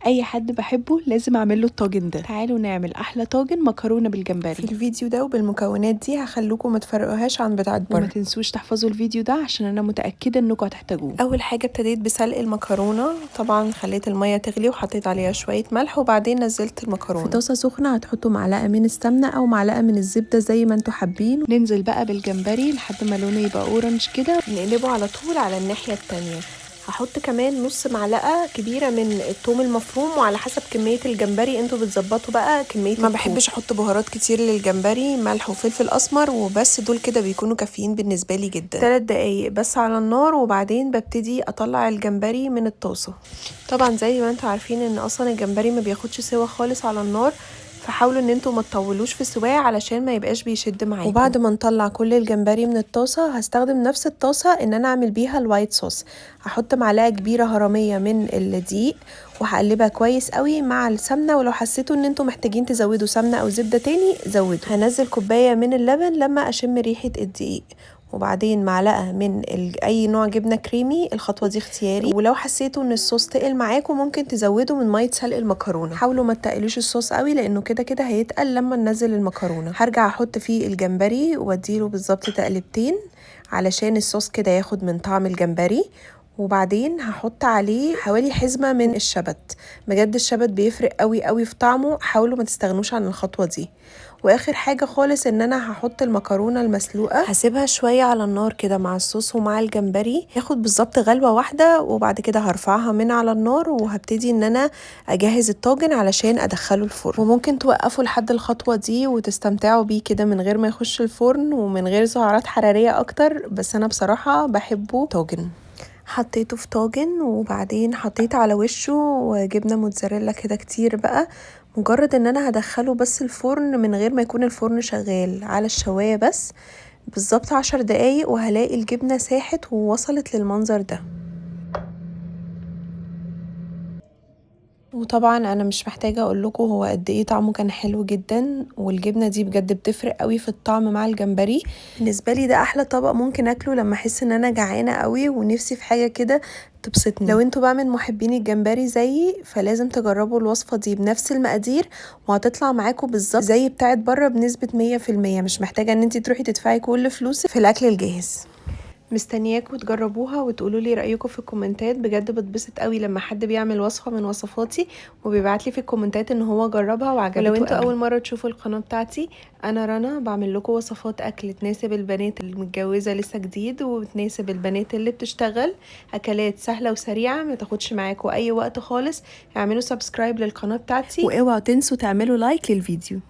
اي حد بحبه لازم اعمل له الطاجن ده. تعالوا نعمل احلى طاجن مكرونه بالجمبري في الفيديو ده، وبالمكونات دي هخلوكم ما تفرقوهاش عن بتاعه بره. وما تنسوش تحفظوا الفيديو ده عشان انا متاكدة انكم هتحتاجوه. اول حاجة ابتديت بسلق المكرونه، طبعا خليت المية تغلي وحطيت عليها شوية ملح وبعدين نزلت المكرونه. في طاسه سخنة هتحطوا معلقه من السمنة او معلقه من الزبدة زي ما انتم حابين. ننزل بقى بالجمبري لحد ما لونه يبقى orange كده، نقلبه على طول على الناحية التانية. هحط كمان نص معلقه كبيرة من الثوم المفروم، وعلى حسب كمية الجمبري انتوا بتظبطوا بقى كمية. ما بحبش احط بهارات كتير للجمبري، ملح وفلفل اسمر وبس، دول كده بيكونوا كافيين بالنسبة لي جدا. 3 دقايق بس على النار، وبعدين ببتدي اطلع الجمبري من الطاسه. طبعا زي ما انتوا عارفين ان اصلا الجمبري ما بياخدش سوا خالص على النار، فحاولوا ان انتوا ما تطولوش في سواه علشان ما يبقاش بيشد معاكم. وبعد ما نطلع كل الجمبري من الطاسه هستخدم نفس الطاسه ان انا اعمل بيها ال white sauce. هحط معلقه كبيرة هرميه من الدقيق وهقلبها كويس قوي مع السمنة، ولو حسيتوا ان انتوا محتاجين تزودوا سمنه او زبدة تاني زودوا. هنزل كوباية من اللبن لما اشم ريحه الدقيق، وبعدين معلقه من اي نوع جبنه كريمي، الخطوة دي اختياري. ولو حسيتوا ان الصوص تقل معاكم ممكن تزودوا من مية سلق المكرونه. حاولوا ما تقلوش الصوص قوي لانه كده كده هيتقل لما ننزل المكرونه. هرجع احط فيه الجمبري واديله بالظبط تقلبتين علشان الصوص كده ياخد من طعم الجمبري، وبعدين هحط عليه حوالي حزمه من الشبت. بجد الشبت بيفرق قوي قوي في طعمه، حاولوا ما تستغنوش عن الخطوة دي. واخر حاجة خالص ان انا هحط المكرونه المسلوقه، هسيبها شوية على النار كده مع الصوص ومع الجمبري، ياخد بالظبط غلوه واحدة، وبعد كده هرفعها من على النار وهبتدي ان انا اجهز الطاجن علشان ادخله الفرن. وممكن توقفوا لحد الخطوة دي وتستمتعوا بيه كده من غير ما يخش الفرن ومن غير سعرات حرارية اكتر، بس انا بصراحة بحبه طاجن. حطيته في طاجن وبعدين حطيت على وشه جبنه موتزاريلا كده كتير بقى، مجرد ان انا هدخله بس الفرن من غير ما يكون الفرن شغال، على الشوايه بس بالظبط 10 دقايق، وهلاقي الجبنة ساحت ووصلت للمنظر ده. وطبعا انا مش محتاجه اقول لكم هو قد ايه طعمه كان حلو جدا، والجبنه دي بجد بتفرق قوي في الطعم مع الجمبري. بالنسبة لي ده احلى طبق ممكن اكله لما احس ان انا جعانة قوي ونفسي في حاجة كده تبسطني. لو انتوا بقى من محبين الجمبري زيي فلازم تجربوا الوصفة دي بنفس المقادير، وهتطلع معاكم بالظبط زي بتاعت بره بنسبة 100%. مش محتاجه ان انتي تروحي تدفعي كل فلوسك في الاكل الجاهز. مستنياكم تجربوها وتقولوا لي رايكم في الكومنتات. بجد بتبسط قوي لما حد بيعمل وصفه من وصفاتي وبيبعت لي في الكومنتات ان هو جربها وعجبته. ولو انتوا اول مرة تشوفوا القناة بتاعتي، انا رنا، بعمل لكم وصفات اكل تناسب البنات المتجوزه لسه جديد، وتناسب البنات اللي بتشتغل، اكلات سهلة وسريعة ما تاخدش معاكم اي وقت خالص. اعملوا subscribe للقناة بتاعتي، واوعوا تنسوا تعملوا like للفيديو.